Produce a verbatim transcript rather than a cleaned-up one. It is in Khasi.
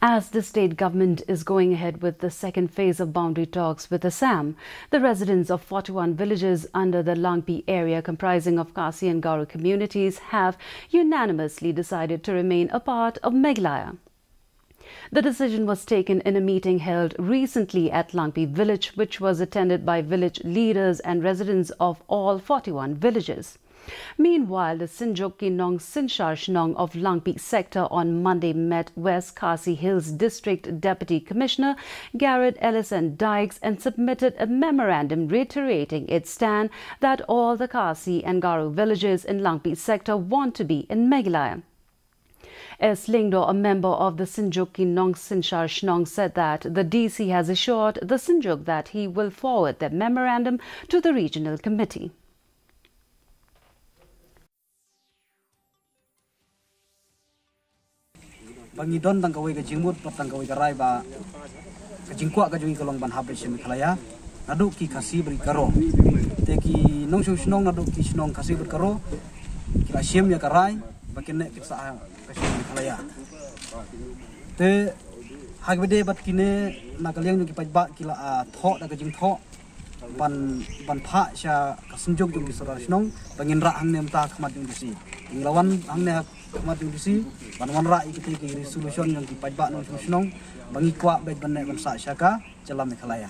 As the state government is going ahead with the second phase of boundary talks with Assam, the residents of forty-one villages under the Langpi area, comprising of Khasi and Garo communities, have unanimously decided to remain a part of Meghalaya. The decision was taken in a meeting held recently at Langpi village, which was attended by village leaders and residents of all forty-one villages. Meanwhile, the Synjuk ki Nongsynshar Shnong of Langpi sector on Monday met West Khasi Hills District Deputy Commissioner Garrod Ellison Dykes and submitted a memorandum reiterating its stand that all the Khasi and Garo villages in Langpi sector want to be in Meghalaya. S Lyngdoh, a member of the Synjuk ki Nongsynshar Shnong, said that the D C has assured the Synjuk that he will forward the memorandum to the regional committee. Ba ngi don tang kawei ka jingmut bad tang kawei ka rai ba ka jingkwah ka jong ngi ka long ban hap beit sha Meghalaya naduh ki Khasi bad ki Garo. Te ki nongshong shnong naduh ki shnong Khasi bad Garo ki la shim ïa ka rai ba kine ki sah ha ka shnong Meghalaya. Te ha kaba ïadei bad kine, na ka liang jong ki paidbah ki la, ah, thoh da ka jingthoh ban, ban phah sha ka Synjuk jong ki Sordar Shnong ba ngin rah hangne mynta ha khmat jong D C. Ngi la wan hangne ha khmat jong D C ban wanrah ïa kitei ki resolution jong ki paidbah nongshong shnong ba ngi kwah beit ban leh ban sah sha ka jylla Meghalaya.